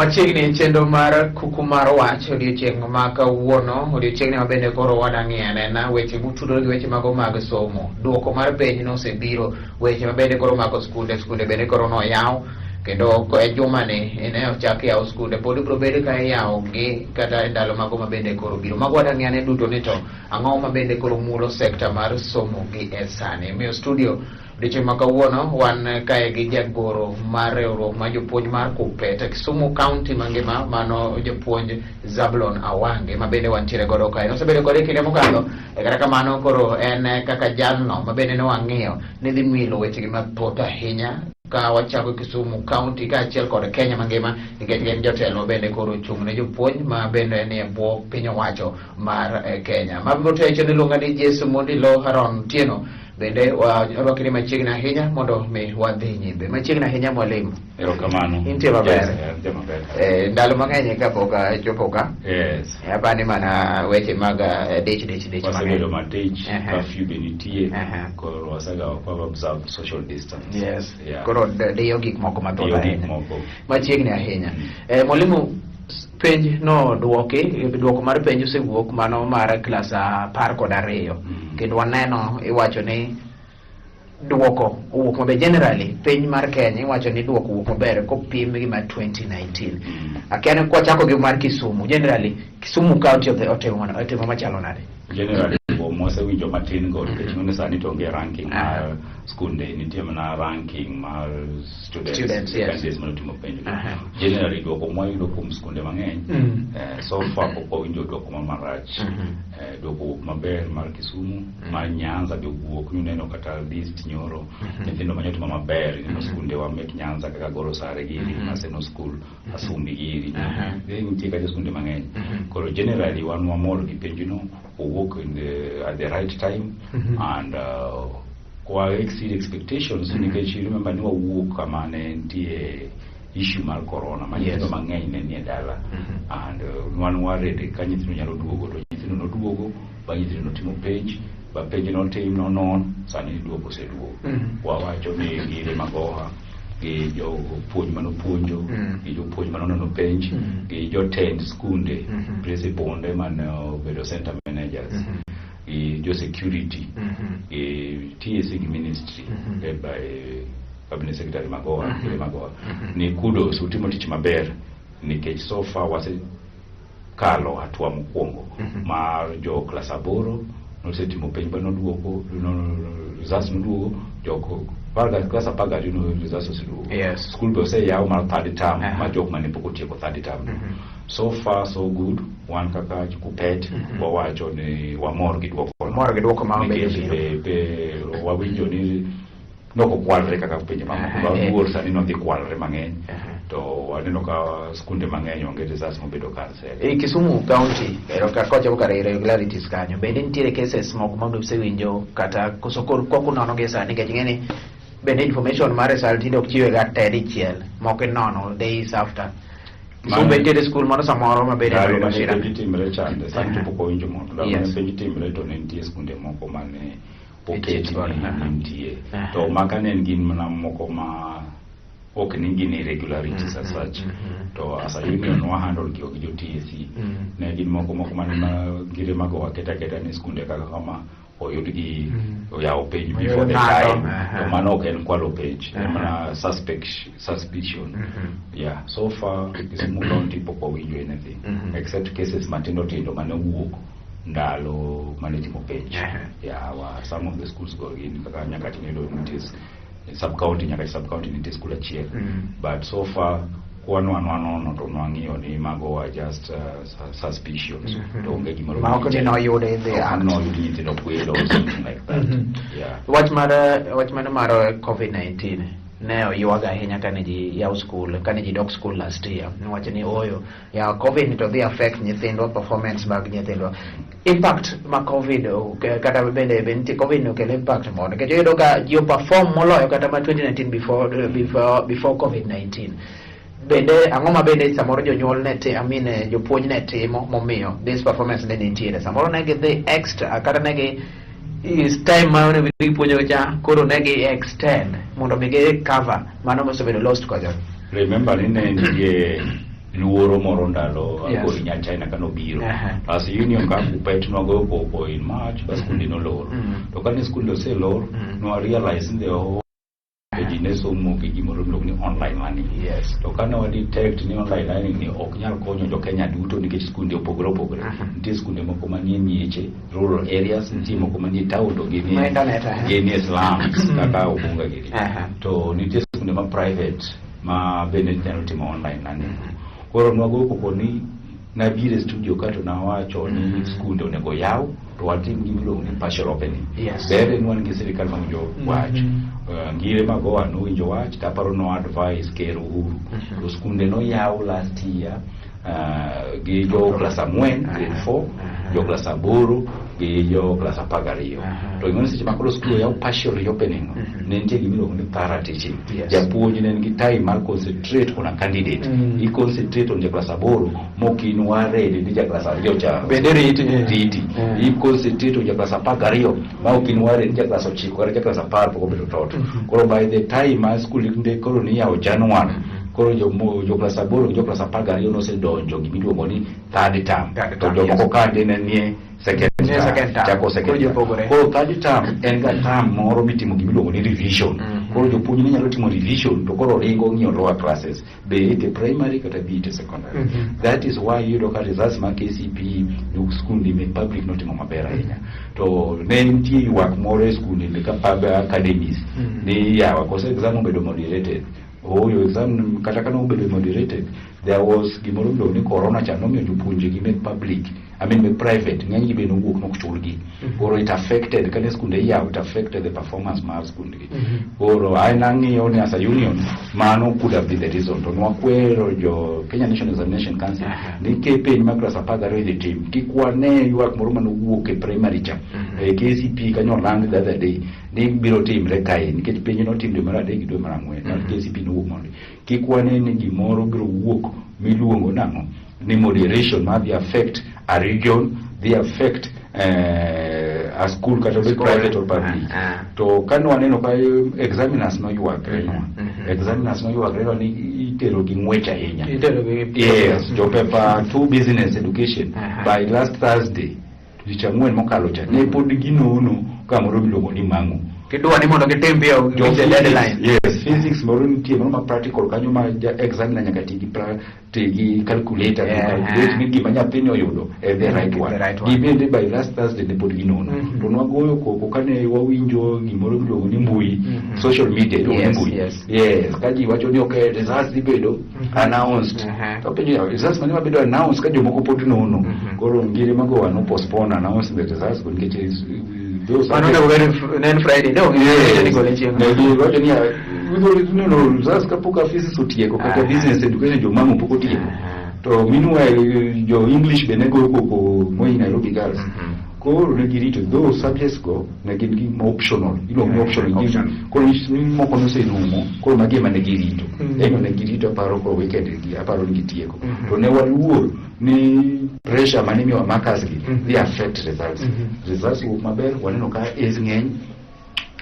Machiegni chenro mar kuku mar wach odiochieng' ma kawuono, odiochieng'ni ma bende koro wadang'iye anena weche motudore gi weche mago mag somo. Duoko mar penj nosebiro, weche ma bende koro mako skunde, skunde bende koro noyaw kendo e jumani ne ochak yawo skunde, pod ibiro bed ka iyawo gi kata e ndalo mago ma bende koro biro. Mago wadang'iye ane duto ni to ang'o ma bende koro mulo sekta mar somo gi e sani. Omiyo studio odiochieng' ma kawuono wan kae gi jagoro mar riwruok mar jopuonj mar KUPPET e Kisumu County mangima, mano japuonj Zablon Awange ma bende wantiere godo kae. Nosebedo kode kinde mokalo, e kata kamano koro en kaka jalno ma bende ne wang'iyo ni dhi milo wechegi mathoth ahinya ka wachako Kisumu County kaachiel kod Kenya mangima nikech gin jotelo bende koro ochung' ne jopuonj ma bende nie bwo piny owacho mar Kenya. Mago techo niluonga ni Jesu Mondi Lo Haron Tieno bende warwakni machiegni ahinya mondo mi wadhi nyime machiegni ahinya mwalimu. Erokamano. Intie maber? Yes, antie maber. Ndalo mang'eny kapok achopo ka. Yes. Apani mana weche mag dich dich dich Wasebedo madich, curfew be nitie, koro wasega kwa observe social distance. Yes. Koro diyo gik moko mathoth Diyo gik ahinya. moko. Machiegni ahinya. Mwalimu, penj no duoki, duoko mar penj osewuok mano mar klas 12. Kendo waneno iwacho ni duoko owuok maber. Generally, piny mar Kenya iwacho ni duoko owuok maber kopim gi mar 2019. Akia ni kwachako gi mar Kisumu, generally Kisumu County otimo machalo nade? Generally, kuom wasewinjo matin go, nikech ng'eni sani to onge ranking mar skunde, nitie mana ranking mar students, Students, yes. candidates manotimo penj. Generally, duoko mwayudo kuom skunde mang'eny, so far pok wawinjo duoko ma marach. Duoko wuok maber mar Kisumu, mar Nyanza be owuok, nuneno kata list nyoro, nyithindo manyotimo maber, ineno skunde wa mek Nyanza kaka Goro Sare giri, Maseno School, Asumbi giri. Nitie kacha skunde mang'eny. Koro generally wan wamor gi penjno, owuok at the right time and wa exceed expectations nikech you remember ni wawuok kama ne nitie issue mar corona ma nyithindo mang'eny ne nie dala and wan worried ka nyithindo nyalo duogo, to nyithindo noduogo ba nyithindo notimo penj ba penj notim nonon, sani duoko oseduogo. Wawacho ni gire magoha gi jopuonj manopuonjo, gi jopuonj manonono penj, gi jotend skunde, principalde mane obedo center managers, gi jo security, gi TSC gi ministry led by cabinet secretary Magoha, Gire Magoha, ni kudos, utimo tich maber nikech so far wase kalo hatua mokwongo mar jo klas 8 nosetimo penj ba noduogo no, results noduogo, jok klas 12 no results oseduogo. School be oseyaw mar third term ma jok mane pok otieko third term. So far so good, wan kaka KUPPET wawacho ni wamor gi duoko. Mor gi duoko ma obedo nikech biro. be wawinjo ni nokokwalre kaka pinje mamoko. Waluor sani nodhi kwalre mang'eny to waneno ka skunde mang'eny onge results mobedo cancel. E Kisumu County, ero ka kochopo kar irregularities kanyo, bende nitiere cases moko ma usewinjo kata koso koro kok unono gi sani, nikech ing'e ni bende information mar result tinde ok chiwe ga te dichiel, moko inono days after. Kisumu be nitiere school moro samoro ma bende Ndalo noyudo mane masira? penj timre chande, sani to pok wawinjo moro. Ndalo mane penj timre to ne nitie skunde moko mane oket Ichich godo, ni nitie. To maka ne gin mana moko ma ok ni gin irregularities as such. To as a union wa handle gi gi jo TSC. Ne gin moko moko mane ma gire mago waketa keta ni skunde kaka kama oyud gi oyawo penj Oyud before the ng'ato, time. To mano ok en kwalo penj, en mana suspicion. Yeah, so far Kisumu County pok wawinjo anything except cases matindo tindo mane owuok ndalo mane timo penj. Yeah, wa some of the schools go gin kaka Nyakach niyudo nitie sub county, Nyakach sub county nitie school achiel. But so far kwan wanono to nwang'iyo ni mago were just suspicions. To onge gimoro Ma ok ni noyude in the Ok act. Noyud nyithindo kwelo or something like that. Yeah. Wach mano mar COVID-19 ne oywago ahinya kane ji yaw school, kane ji dok school last year. Niwacho ni oyo ya COVID ni to dhi affect nyithindwa, performance mag nyithindwa. Impact ma COVID kata bende be nitie COVID ni okelo impact moro nikech iyudo ka ji perform moloyo kata ma 2019 before COVID-19. Bende ang'o ma bende samoro jonyuol ne ti, I mean, jopuonj ne timo momiyo this performance ne nitiere? Samoro ne gidhi extra kata ne gi is time ma onego gipuonjo cha, koro ne gi extend mondo mi gi cover mano mosebedo lost kocha. Remember ni ne nitie luoro moro ndalo Yes. nya China kanobiro. Aha. As union ka KUPPET nwagoyo koko in March ba skunde nolor. To kane skunde oselor, nwa realize ni the whole ji ne somo gi gimoro miluongo ni online learning. To kane wa detect ni online learning ni ok nyal konyo jo Kenya duto nikech skunde opogore opogore. Nitie skunde moko manie mieche, rural areas, nitie moko manie town to ginie Ma internet, aha. ginie slums kaka Obunga gini. Aha. To nitie skunde ma private ma bende nyalo timo online learning. Koro nwagoyo koko ni nabiro e studio ka to nawacho ni skunde onego yaw to watim gima iluongo ni partial opening. Ber en wan gi sirikal mawinjo wach. Ngire Magoha nowinjo wach to aparo no advise Ker Uhuru. To skunde noyaw last year gi jo klas 4, grade 4, jo klas 8 gi jo klas 12. To ing'eyo ni seche ma koro skul oyaw partial reopening no, ne nitie gima iluongo ni thorough teaching. Japuonj ne nigi time mar concentrate on a candidate. I concentrate on ja klas 8 mok in worried ni ja klas 2 cha Bende riti. riti. I concentrate on ja klas 12 ma ok in worried ni ja klas 9 kata ja klas 10 pok obedo toto. Koro by the time ma skul nde koro niyawo January, koro jo klas 8 gi jo klas 12 nosedonjo gima iluongo ni third term. Third To term, jomoko yes. kande ne nie second Nie term. second term. Chako second Koro term. jopogore. Koro third term en ga term moro mitimo gima iluongo ni revision. Koro jopuonj ne nyalo timo revision to koro ringo ng'iyo lower classes, be it e primary kata be it e secondary. That is why iyudo ka results mag KCPE jo skunde mek public notimo maber ahinya. To ne nitie ywak moro e skunde mek pub academies ni yawa koso exam obedo moderated. Ooyo, exam kata ka nobedo moderated, there was gimoro miluongo ni corona cha nomiyo jopuonje gi mek public, I mean mek private, ng'eny gi be nowuok nok chulgi. Koro it affected, kane skunde iyawo, it affected the performance mar skundgi. Koro an ang'iyo ni as a union, mano could have been the reason. To nwakwero jo Kenya National Examination Council ni ke penj mar klas 12 idhi tim, kik wane ywak moro manowuok e primary cha. E KCPE kanyo oland the other day ni biro timre kae nikech penj notim dwe mar 3 gi dwe mar 4 mar KCPE nowuok mondi. Kik wane ni gimoro biro wuok miluongo nang'o ni moderation ma dhi affect a region, dhi affect a school kata obed School. private or public. To kane waneno ka examiners noywagre, examiners noywagre ni itero gi ng'wech ahinya. Itero gi Yes, jo paper 2 business education by last Thursday, tich ang'wen mokalo cha, ne pod ginono kamoro miluongo ni Mang'u. Gidwa ni mondo gitim piyo Jo with the deadline. Yes, physics moro nitie moro ma practical kanyo ma ja examiner nyaka ti gi ti gi calculator to calculate ni gima nyathini oyudo e the right one. The right one. Gibende by last Thursday ne pod ginono. To nwagoyo koko kane wawinjo gimoro miluongo ni mbui, social media iluongo ni mbui. Yes, ka ji wacho ni okay, results dhi bedo announced. To penjo ya, results mane mabedo announced ka jomoko pod nono. Koro ngire mago no postpone announce the results go nikech those Mano onego bed ne en Friday, ne ok Yes. ni gole chieng'. Ne giwacho ni no results kapok physics otieko kata business education jomamo pok otieko. To meanwhile jo English be ne goyo koko Moi Nairobi Girls. Koro ne girito those subjects go ne gin gima optional, iluongo ni optional. Optional. Koro ni moko noserumo, koro magi ema ne girito. Ema ne girito aparo koro weekend gi aparo ni gitieko. To ne waluor ni pressure mane imiyowa markers gi dhi affect results. Results wuok maber, waneno ka A's ng'eny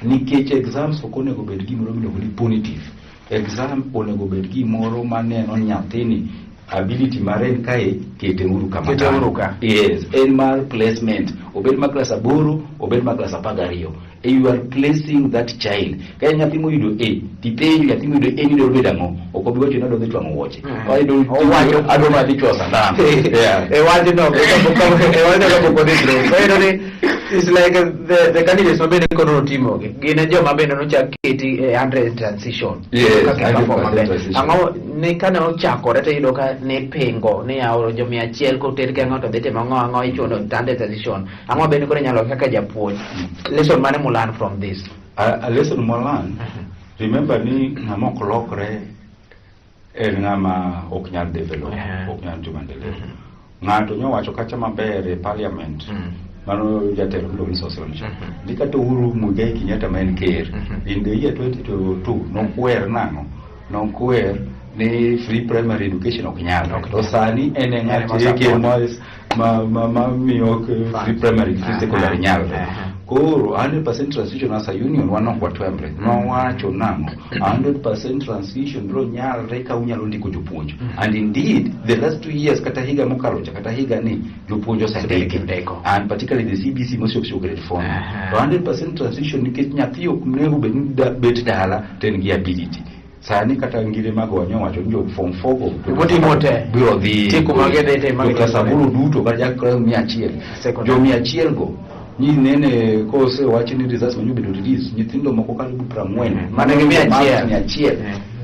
nikech exams ok onego bed gimoro miluongo ni punitive. Exam onego bed gimoro maneno ni nyathini ability mare en kae, kete uru kama Kete kanyo. uru ka. Yes, en mar placement. Obed mar klas 8, obed mar klas 12. You are placing that child. Ka en nyathi moyudo A, tipenjo nyathi moyudo A ni dwaro bedo ang'o? Ok obi wacho ni adwa dhi twang'o wuoche. Owacho. Adwa mana dhi chwoyo sandan. Yeah. E wachno, e wachno kapok odhi through. Iyudo ni it's like the candidates ma bende koro notimogi gin e joma bende nochak keti e 100 transition. Yes, Kaka perform 100% maber. transition. Ang'o ni kane ochakore to iyudo ka ne pingo ni yawo jo 100 koter gi ang'o to dhi timo ang'o ang'o ichuno 100 transition. Ang'o bende koro inyalo kaka japuonj. Lesson mane mu learn from this? A lesson mo learn, remember ni ng'ama ok lokre en ng'ama ok nyal develop, ok nyal timo maendeleo. Ng'ato nyowacho kacha maber e parliament, mano jatelo miluongo ni Sossion cha. Ni kata Uhuru Muigai Kenyatta ma en ker, in the year 2022 nokwer nang'o? Nokwer ni free primary education ok nyalre. To sani en e ng'at En ema ker ma miyo free primary, free secondary nyalre. Koro 100% transition as a union wan ok watwemre. Nwawacho nang'o? 100% transition biro nyalre ka unyalo ndiko jopuonj. And indeed, the last 2 years, kata higa mokalo cha, kata higa ni, jopuonj osendiki. Ndiko. And particularly the CBC mosechop grade 4. To 100% transition nikech nyathi ok onego bed ni bet dala to en gi ability. Sani kata ngire mag wanyo wacho ni jo form 4 go Motimo te. biro dhi Nitie kuma gidhi te ma jo klas gitimore. aboro duto kata jak klas 100. Secondary. Jo 100 go ni nene kosewach ni results manyo bedo release, nyithindo moko karibu 40 Mane gi 100. 100.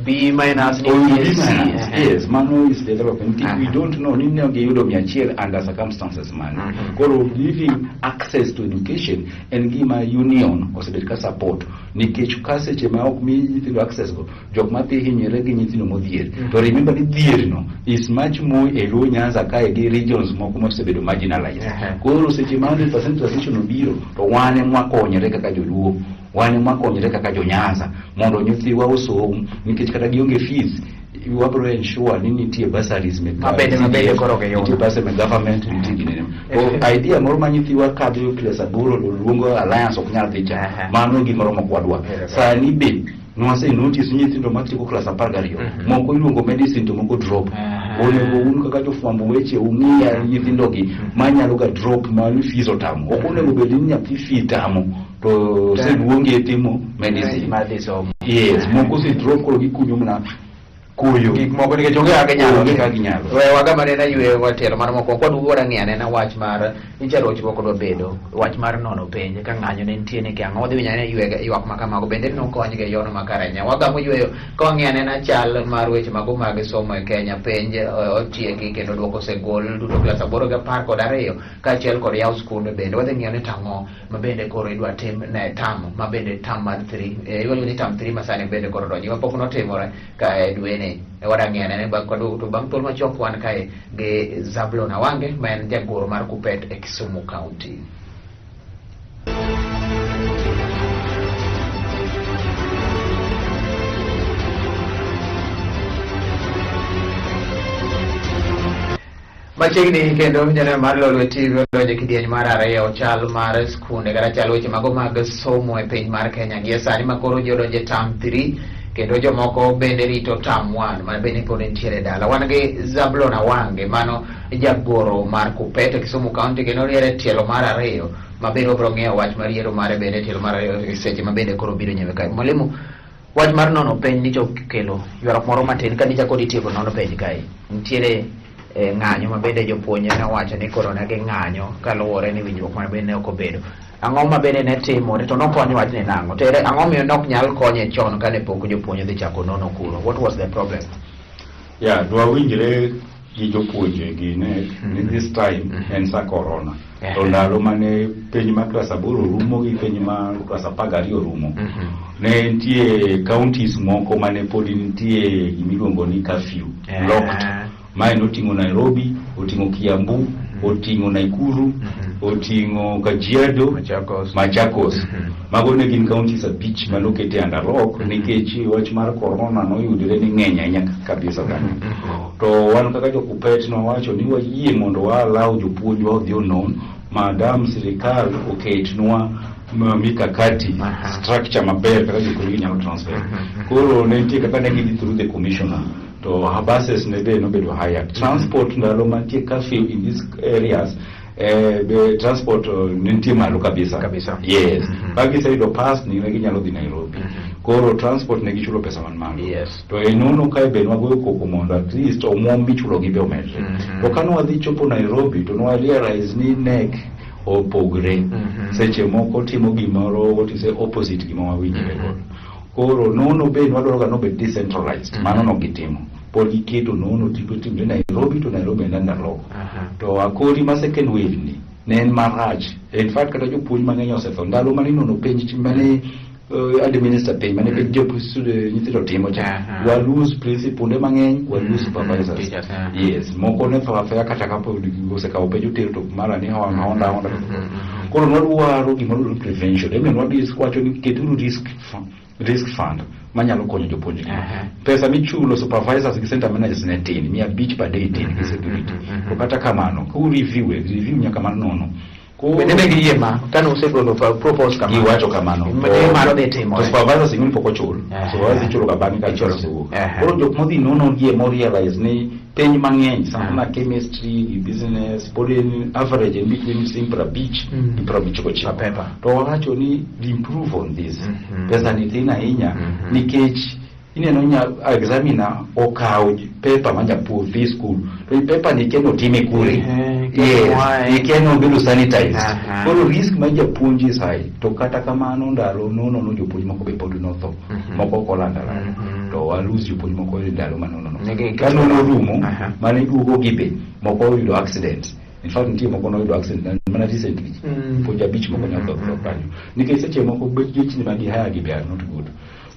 B minus Oyudo ni B C. minus. Yes, mano is development. We don't know ni ne giyudo 100 under circumstances mane. Koro giving access to education en gima union osebet ka support, nikech ka seche ma ok mi nyithindo access go, jok madhi hinyore gi nyithindo modhier. To remember ni dhier no is much more e Luo Nyanza kae gi regions moko mosebedo marginalized. Koro seche ma 100% transition obiro, to wan ema wakonyore kaka joluo, wan ema wakonyore kaka jo Nyanza mondo nyithiwa osom, nikech kata gionge fees, wabiro ensure ni nitie bursaries mek Mabende koro giyudo. Nitie bursary mek government, nitie ginene. To idea moro ma nyithiwa kadho klas aboro to luongo Alliance ok nyal dhi cha, mano e gimoro mok wadwa. Sani be nwase notice ni nyithindo matieko klas 12 moko iluongo medicine to moko drop. Onego un kaka jofwambo weche ung'iya nyithindogi manyalo ga drop ma ni fees otamo. Ok onego bed ni nyathi fee tamo to oseluonge timo medicine. Madhi somo. Yes, moko ose drop, koro gikunyo mana koyo. Gik moko nikech onge kaka ginyalo. Onge kaka ginyalo. We waga manena yweyo watelo mar mokwongo kwaduogo wadang'iyo anena wach mar nitie rochruok odwa bedo wach mar nono penj ka ng'anyo ne nitie ni ang'o wadhi winjo anena yweg ywak ma kamago bende nokonygi e yono makare ahinya. Wagamo yweyo ka wang'iyo anena chal mar weche mago mag somo e Kenya. Penj otieki kendo duoko osegol duto klas aboro gi 12 kaachiel kod yawo skunde. Bende wadhi ng'iyo ni tang'o ma bende koro idwa tim ne term ma bende term mar 3, iwacho ni term 3 masani bende koro donjo ma pok notimore ka e dweni. Wadang'iyo anene bang' kwaduogo to bang' thuolo machuok wan kae gi Zablon Awange ma en jagoro mar Kuppet e Kisumu County. Machiegni kendo janeno mar Lolwe TV odonjo e kidieny mar ariyo, chal mar skunde kata chal weche mago mag somo e piny mar Kenya gie sani ma koro ji odonjo e term 3 kendo jomoko bende rito term 1 ma bende pod nitiere dala. Wan gi Zablon Awange, mano jagoro mar Kuppet e Kisumu County, kendo riere tielo mar ariyo ma bende wabiro ng'iyo wach mar yiero mare bende tielo mar ariyo e seche ma bende koro biro nyime kae. Mwalimu, wach mar nono penj nicho kelo ywaruok moro matin ka nicha kod itieko nono penj kae. Nitiere ng'anyo ma bende jopuonje nowacho ni koro ne ging'anyo kaluwore ni winjruok ma bende ne ok obedo. Ang'o ma bende ne timore to nokony wachni nang'o? To ere ang'o miyo nok nyal konye chon kane pok jopuonje odhi chako nono kuro? What was the problem? Yeah, dwawinjre gi jopuonje gi ne ni this time en sa corona. To ndalo mane penj mar klas aboro rumo gi penj mar klas 12 rumo, ne nitie counties moko mane pod nitie gimiluongo ni curfew, locked. Mae noting'o Nairobi, oting'o Kiambu, oting'o Nakuru, oting'o Kajiado, Machakos. Machakos. Mago ne gin counties abich manokete under lock nikech wach mar corona noyudre ni ng'eny ahinya kabisa kanyo. To wan kaka jo Kuppet nowacho ni wayie mondo wa allow jopuonjwa odhi onon, madam sirikal oketnwa mikakati, structure maber kaka jopuonj nyalo transfer. Koro ne nitie kaka ne gidhi through the commissioner to buses ne be nobedo hired. Transport ndalo mantie curfew in these areas, be transport ne nitie malo kabisa. Yes. Ka giseyudo pass ni ne ginyalo dhi Nairobi. Koro transport ne gichulo pesa man malo. To e nono kae be nwagoyo koko mondo at least omuom michulo gi be omedre. To ka nwadhi chopo Nairobi to nwa realize ni NEC opogre. Seche moko timo gimoro, what you say, opposite gima wawinjre godo. Koro nono be nwadwaro ga nobed decentralized. Mano nok gitimo. Pod giketo nono tipo timre Nairobi to Nairobi en under lock. To akori ma second wave ni ne en marach. In fact, kata jopuonj mang'eny osetho. Ndalo mane inono penj mane administer penj mane penj jopuonj nyithindo timo cha. Wa lose principal mang'eny, wa lose supervisors. Teachers, yeah. Yes, moko ne tho athoya kata kapo osekawo penj otero to mara ni honda honda honda. Koro nwadwaro gimoro ni prevention. Emomiyo nwadhi wacho ni keturu risk fund manyalo konyo jopuonj gi. Pesa michulo supervisors gi center managers ne tin, 500 per day tin gi security. To kata kamano, ku review, review nyaka mar nono. Koro- Bende ne giyie ma kane usegolo propose kamano. Giwacho kamano. Ni mano dhi timore. To supervisors ing'e ni pok ochul. Supervisors ichulo ga bang'e ka Ichulo. results owuok. Koro Koro jok modhi nono gi emo realize ni penj mang'eny sana chemistry gi business pod en average en between siling 50 gi 59. Paper. To wawacho ni improve on this. Pesa ni tin ahinya nikech ineno nya examiner okawo paper ma japuonj dhi school to paper ni kendo otime kure. Kendo why? Yes, kendo obedo sanitized. Aha. Koro risk ma japuonj isai to kata kamano ndalo nono no jopuonj moko be pod notho. Moko ok olando alanda. To wa lose jopuonj moko e ndalo ma nono no. Nigi- Ka nono orumo, Aha. mane iduogo gi be moko oyudo accident. In fact nitie moko noyudo accident mana recently. Puonj 5 moko ne otho tho kanyo. Nikech seche moko gechni ma gihaya gi be are not good.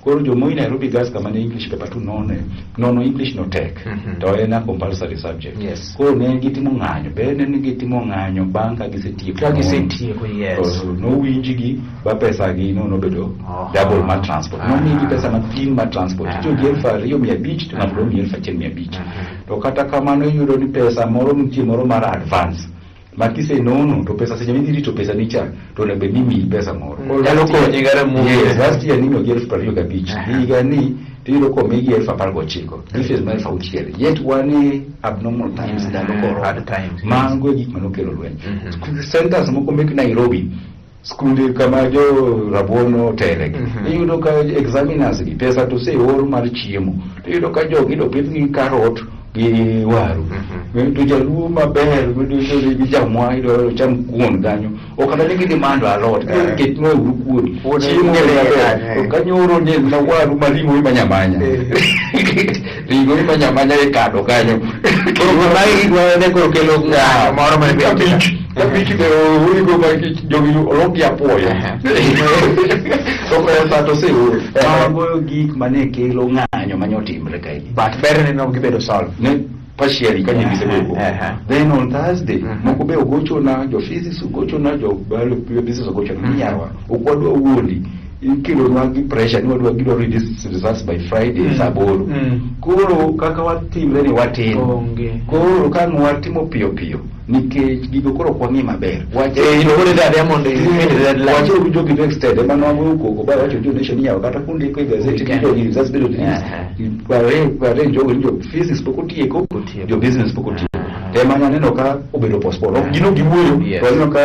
Koro jomoi Nairobi Girls kama ne English paper 2 none, nono English no tek. To en a compulsory subject. Yes. Koro ne gitimo ng'anyo, ber ne ni gitimo ng'anyo bang' ka gisetieko. Ka nono. gisetieko, yes. To nowinjgi ba pesa gi no nobedo double mar transport. Nomigi pesa matin mar transport. Tiyo gi 2,500 to ng'ato nomiyi 1,500. To kata kamano iyudo ni pesa moro nitie moro mar advance. Ma kisenono to pesa seche midhi rito pesa ni cha to onego bed ni imiyi pesa moro. Koro Nyalo last year- konyi kata muoch. Yes, last year nimiyogi 25,000. Higa ni tiyudo komigi 19,000. Difference mar 6,000. Yet wan e abnormal times ndalo corona. Hard times, yes. Mago e gik manokelo lweny. Centers moko mek Nairobi skunde kama jo rabuon otele gi. Iyudo ka examiners gi pesa to oseor mar chiemo. To iyudo ka jogi dopidh gi karot gi waru. To jaluo maber gi jamwa idwaro cham kuon kanyo. Ok kata ni gidhi mando alot. Ketnwa uru kuon. Kuon Chiemo en maber. kanyo, eh. To kanyoro ne na waru ma ring'o imanyamanya. Ring'o imanyamanya e kado kanyo. Koro mae gik ma ne koro kelo ng'anyo moro ma ne Kabich. Kabich be origo ma jogi olok gi apuoyo. To pesa to oseor. Mago gik mane kelo ng'anyo mane otimre kae. But ber ni ne ok gibedo solved. Ne partially ka nyiri gisebedo. Aha. Then on Thursday, moko be ogochona, jo physics ogochona, jo bio business ogochona, ni yawa, ok wadwa wuondi. Ikelonwa gi pressure ni wadwa gidwa release results by Friday saa 8. Koro kaka watimre ni watin. Onge. Koro ka ang' watimo piyo piyo nikech gigo koro ok wang'i maber. Eh, in kod idhi mondo imed deadline. Wacho jogi to extend ema nwagoyo koko ba wacho jo nation ni yawa kata kundiko e gazeti ni Weekend. jogi results bedo released. Ware jogo ni jo physics pok otieko, Otieko. jo business pok otieko. Ema naneno ka obedo postpone. Ok gino giwuoyo, Yes. to aneno ka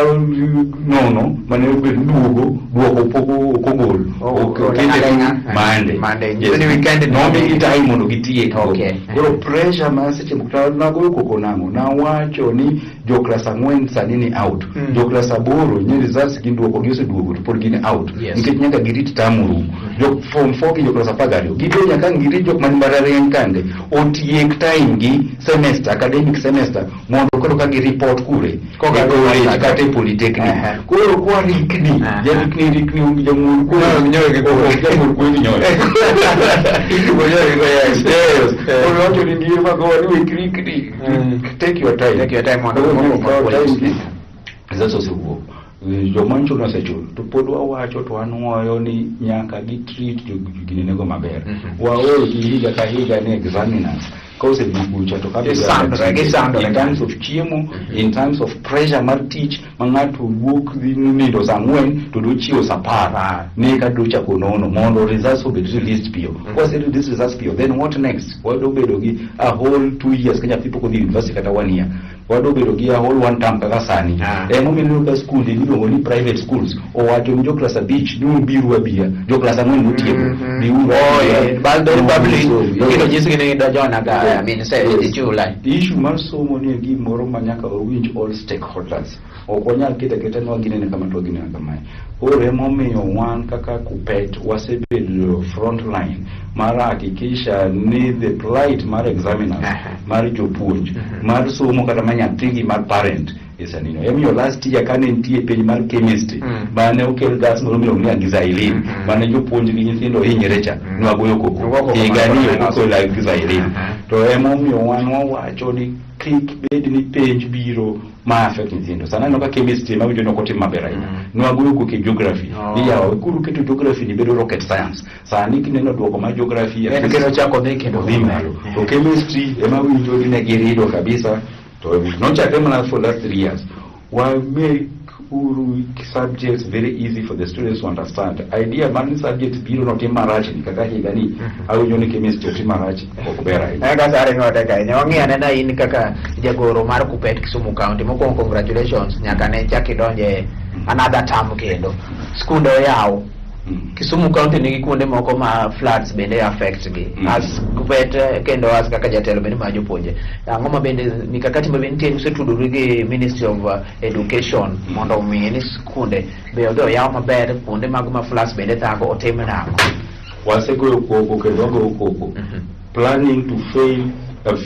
nono mane obedo duogo, duoko pok ok ogol. Oh, Ok oh, okete aleng'a. Monday. Monday. Yes. Nyiso ni weekend ni- Nomigi time mondo gitiek. Okay. Koro pressure ma seche moko to nagoyo koko nang'o? Nawacho ni jo klas 4 sani ni out. Jo klas 8 nye results gin duoko gi oseduogo to pod gin out. Yes. Nikech nyaka girit term orum. Jo form 4 gi jo klas 12 gibiro nyaka ang' girit jok man mbalariany kande otiek time gi semester academic semester mondo koro ka gi report kure Koka e college gi- kata e polytechnic. Aha. Koro kwa rikni, Aha. jarikni rikni onge jang'ur kwe. No, nyoyo gi kwe. Ok, jang'ur kwe gi nyoyo. Nyoyo gi kwe, yes. Yes. Koro wacho ni ndiye magowa ni wek rikni. Take your time. Take your time mondo Koro moko kaw moko time gi results osewuok. Joma nyocha osechul to pod wawacho to wanuoyo ni nyaka gi treat joginenego maber. Waol gi higa ka higa ni examiners ka osedhi kucha to ka Gisandore, gisandore. in terms of chiemo, in terms of pressure mar tich ma ng'ato wuok dhi nindo saa 4 to dwa chiewo saa 10 ne ka dwa chako nono mondo results obed released piyo. Kose release results piyo, then what next? Wadwa bedo gi a whole 2 years ka nyathi pok odhi university kata 1 year. Wadwa bedo gi a whole one term kaka sani. Emomiyo ineno ka skunde miluongo ni private schools owacho ni jo klas 5 ni ubiru abia, jo klas 4 notieko. Biuru Oh, abia. yeah. But very public. So, Kendo nyisgi ni dojona ga, I mean, say, Yes. July. Issue mar somo ni e gimoro ma nyaka wawinj all stakeholders. Ok wanyal keto aketa ni waginene kama to waginene kamae. Koro emomiyo wan kaka KUPPET wasebedo front line mar hakikisha ni the plight mar examiners, mar jopuonj, mar somo kata ma nyathigi mar parent is anino. Emomiyo last year kane nitie penj mar chemistry mane okel gas moro miluongo ni xylene mane jopuonj gi nyithindo hinyre cha, nwagoyo Nwagoyo koko. koko Higa ni mar ok okel xylene. To emomiyo wan wawacho ni kik bed ni penj biro ma affect nyithindo. Sana aneno ka chemistry ma winjo ni ok otim maber ahinya. Nwagoyo koko e geography. Ni yawa wekuru keto geography ni bedo rocket science. Sani kineno duoko mar geography En kendo chako dhi kendo odhi malo. To chemistry ema winjo ni ne girido kabisa. To nochakre mana for last 3 years. Wa make uru subjects very easy for the students to understand. Idea mar ni subject biro notim marach ni kaka higa ni awinjo ni chemistry otim marach, ok ber ahinya. Eka sare ng'ote ka ahinya. Wang'i anena in kaka jagoro mar Kuppet Kisumu County. Mokwongo, congratulations nyaka ne chak idonje another term kendo. Skunde oyaw. Kisumu County nigi kuonde moko ma floods bende affect gi. As Kuppet kendo as kaka jatelo bende mar jopuonje. Ang'o ma bende mikakati ma bende nitie usetudori gi Ministry of Education mondo omi ni skunde be odhi oyaw maber, kuonde mag ma floods bende thago otim nang'o? Wasegoyo koko kendo wagoyo koko. Planning to fail,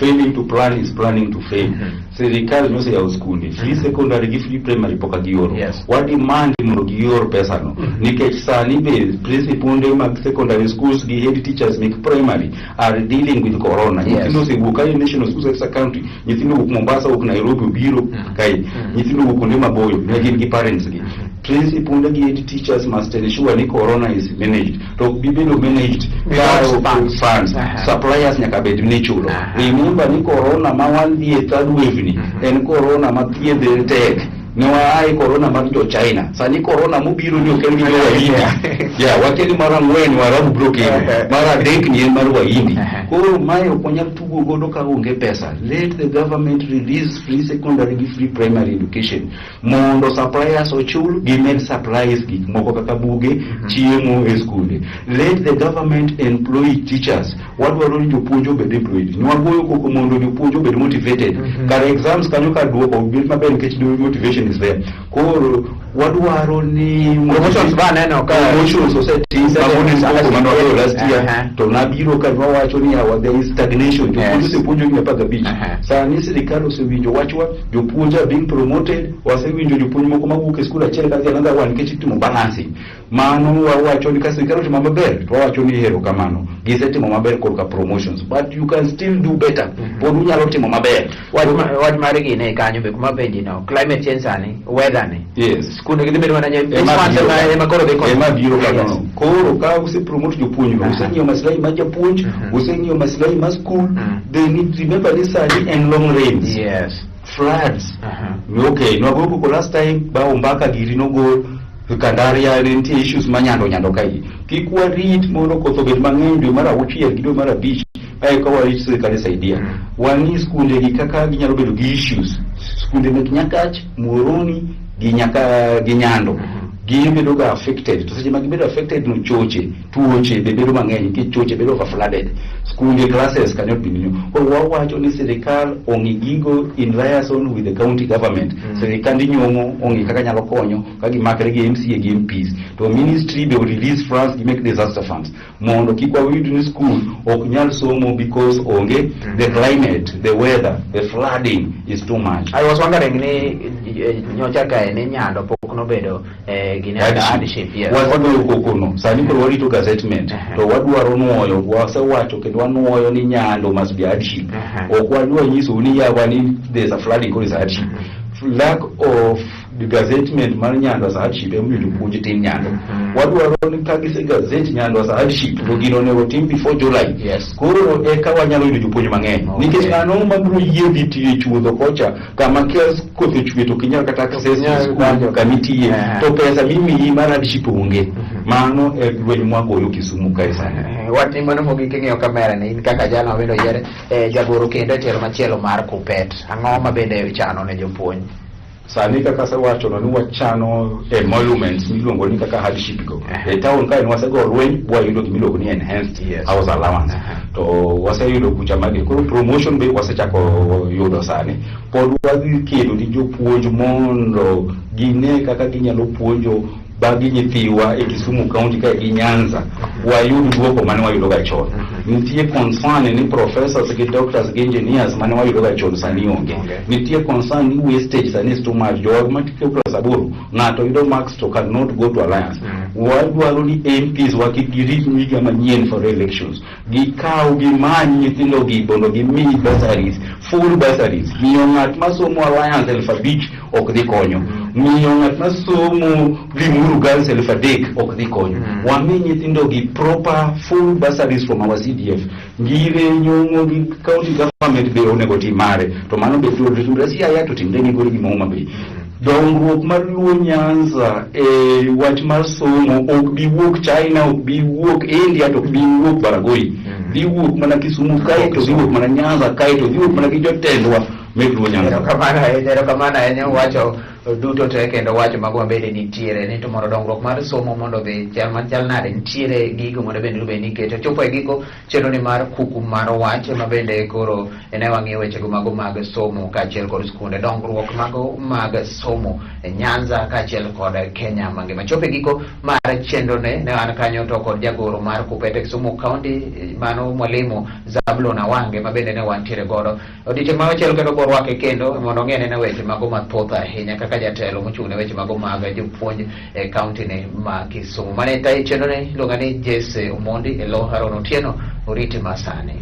failing to plan is planning to fail. Sirikal noseyawo skunde free secondary gi free primary, pok gioro. Wa demand mondo gior pesano nikech sani be principalde mag secondary schools gi head teachers mek primary are dealing with corona. Nyithindo osewuok kae, National School Service County, nyithindo wuok Mombasa, wuok Nairobi, obiro kae, nyithindo wuok kuonde maboyo ne gin gi parents gi. Principalde gi head teachers must ensure ni corona is managed, to ok bi bedo managed without ka funds. Funds. Suppliers nyaka bed ni chulo. Remember ni corona ma wan dhie third wave ni en corona ma thiedhe tek. Ne waaye corona mar jo China, sani corona mobiro ni ok en gi jo Wahindi. Yeah, wakia ni mar ang'wen Waarabu biro kelo, mar adek ni en mar Wahindi. Koro mae ok wanyal tugo godo ka onge pesa. Let the government release free secondary gi free primary education mondo suppliers ochul, gimed supplies gik moko kaka buge, chiemo e skunde. Let the government employ teachers. Wadwaro ni jopuonj obed employed. Nwagoyo koko mondo jopuonj obed motivated. Kar exams kanyo ka duoko obed maber nikech the motivation is there. Koro wadwaro ni Promotions ba aneno ka promotions osetim. Mago ne koko mane wagoyo last year. To nabiro ka wawacho ni yawa, there is stagnation. Jopuonj osepuonjo higni 15. Sani sirikal osewinjo wachwa, jopuonj are being promoted. Wasewinjo jopuonj moko mawuok e skul achiel kadhi another one nikech itimo balancing. Mano wawacho ni ka sirikal otimo maber to wawacho ni erokamano, gisetimo maber korka promotions, but you can still do better. Pod unyalo timo maber. Wach mar gine kanyo be kuma penji no, climate change sani, weather ni, skunde gi dhi bedo mana Ema months biro ema koro dhi konyo. Ema biro kanyono. Koro ka usepromote jopuonj go, useng'iyo maslahi mar japuonj, useng'iyo maslahi mar school. They need remember ni sani en long rains, floods. Okay, nwagoyo koko last time ba Ombaka giri nogol Kandaria, ne nitie issues ma nyando nyando kae. Kik warit mondo koth obed mang'eny dwe mar auchiel gi dwe mar abich ae ka warit sirikal saidia. Wang'i skunde gi kaka ginyalo bedo gi issues. Skunde mek Nyakach, Muhoroni gi nyaka gi Nyando gibedo ga affected, to seche ma gibedo affected no, choche, tuoche be bedo mang'eny nikech choche bedo overflooded skunde, classes kanyo pinyo. Koro wawacho ni sirikal ong'i gigo in liaison with the county government. Sirikand nyong'o ong'i kaka nyalo konyo ka gimakre gi MCA gi MPs, to ministry be release funds, gi make disaster funds mondo kik wayud ni school ok nyal somo because onge the climate, the weather, the flooding is too much. I was wondering ni nyocha kae ni Nyando pok nobedo gine hardship, yes. Wasegoyo koko no, sani koro warito gazettement. To wadwaro nuoyo, wasewacho kendo wanuoyo ni Nyando must be hardship. Ok wadwa nyisou ni yawa ni there's a flooding, koro is a hardship. Lack of the gazettement mar Nyando as a hardship emomiyo jopuonj tin Nyando. Wadwaro ni ka gise gazette Nyando as a hardship, to gino onego tim before July. Koro eka wanyalo yudo jopuonj mang'eny nikech ng'ano mabiro yie dhi tiyo e chuodho kocha kama ka koth ochwe to ok inyal kata access Inyal school donjo. kamitiye to pesa mimiyi mar hardship onge. Mano e lweny mwagoyo Kisumu kae sani. Wach ni mano mogik, ing'iyo kamera ni in kaka jalo mabende oyier jagoro kendo e telo machielo mar Kuppet, ang'o ma bende ichano ne jopuonj? Sani kaka asewacho no ni wachano emoluments miluongo ni kaka hardship go. E town kae wasego lweny wayudo gimiluongo ni enhanced house allowance. To waseyudo kucha magi koro promotion be wasechako yudo. Sani pod wadhi kedo ni jopuonj mondo gine kaka ginyalo puonjo bagi nyithiwa e Kisumu County kae gi Nyanza, wayud duoko mane wayudo ga chon. Nitie concern ni professors gi doctors gi engineers mane wayudo ga chon sani onge. Nitie concern ni wastage sani is too much. Jowa matieko class 8, ng'ato yudo marks to cannot go to Alliance. Wadwaro ni MPs wa kik girit higa manyien for elections, gikaw gimany nyithindo gi mondo gimi bursaries, full bursaries. Miyo ng'at masomo Alliance 5,000 ok dhi konyo. Miyo ng'at ma somo Limuru Girls 3000 ok dhi konyo. Wami nyithindo gi proper full bursaries from our CDF. Ngire Nyong'o gi county government be onego tim mare. To mano be timre Siaya to timre Migori gi Homa Bay. Dongruok mar Luo Nyanza e wach mar somo ok bi wuok China, ok bi wuok India, to ok bi wuok Baragoi. Dhi wuok mana Kisumu kae to dhi wuok mana Nyanza kae to dhi wuok mana gi jotendwa mek Luo Nyanza. Erokamano ahinya, erokamano ahinya wacho duto te kendo wacho mago mabende nitiere ni to mondo dongruok mar somo mondo odhi chal machal nade nitiere gigo mondo bende bed ni iketo chopo e giko chenro ni mar kuku mar wach ma bende koro ne wang'iyo wechego mago mag somo kaachiel kod skunde dongruok mago mag somo e Nyanza kaachiel kod Kenya mangima. Chopo e giko mar chenro ne ne an kanyo to kod jagoro mar Kupete Kisumu County mano mwalimu Zablon Awange ma bende ne wantiere godo. Odiochieng' machielo kendo borwake kendo mondo ong'e nene weche mago mathoth ahinya kaka jatelo mochung' ne weche mago mag jopuonj e kaunti ni ma Kisumu. Mane tayo chenro ne iluonga ni Jesse Omondi e lo Haron Otieno oriti masani.